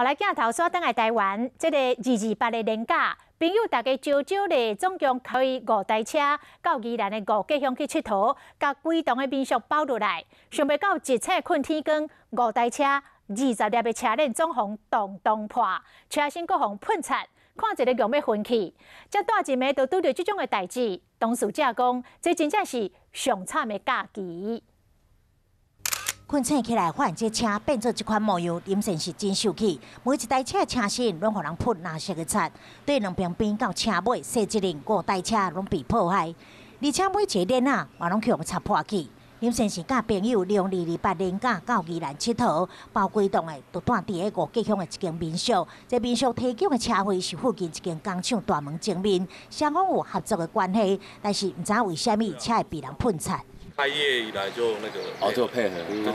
來鏡頭煞轉來台灣，這个228的連假，朋友大家招招咧，總共開五台車到宜蘭的五結鄉去𨑨迌，共規棟的民宿包落來，想袂到一醒睏天光，五台車20粒的車鏈總予動動破，車身閣予噴漆，看一个戇欲昏去。這大一暝就拄著這種的代誌，當事者講，這真正是上慘的假期。睏醒起來，發現這車變做這款模樣，林先生真生氣。每一台車的車身攏予人噴藍色的漆，對兩邊邊到車尾，細一輪五台車攏被破壞，而且每一个鏈仔嘛攏予人插破去。林先生佮朋友利用二二八連假到宜蘭𨑨迌，包規棟的就蹛佇个五結鄉的一間民宿。這民宿提供的車費是附近一間工廠大門前面，雙方有合作的關係，但是毋知為啥物車會被人噴漆。開業以來就那個哦，就配合，對對對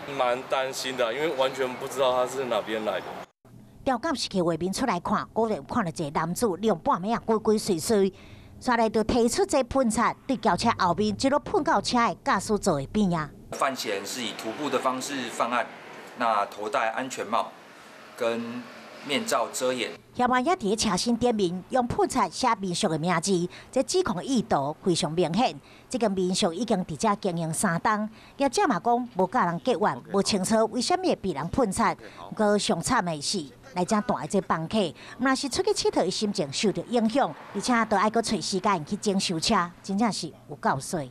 對，蠻擔心的，因為完全不知道他是哪邊來的。調監視器畫面出來看，果然看到一個男子利用半暝仔鬼鬼祟祟，煞來就提出這噴漆，對轎車後面一路噴到車的駕駛座的邊仔。犯嫌是以徒步的方式犯案，那頭戴安全帽跟面罩遮掩。嫌犯也佇咧車身頂面用噴漆寫民宿的名字，這指控意圖非常明顯。這間民宿已經佇遮經營3冬，業者嘛講無佮人結怨，無清楚為啥物會被人噴漆。毋過上慘的是來遮蹛的這房客，毋但是出去𨑨迌的心情受著影響，而且都愛閣揣時間去整修車，真正是有夠衰。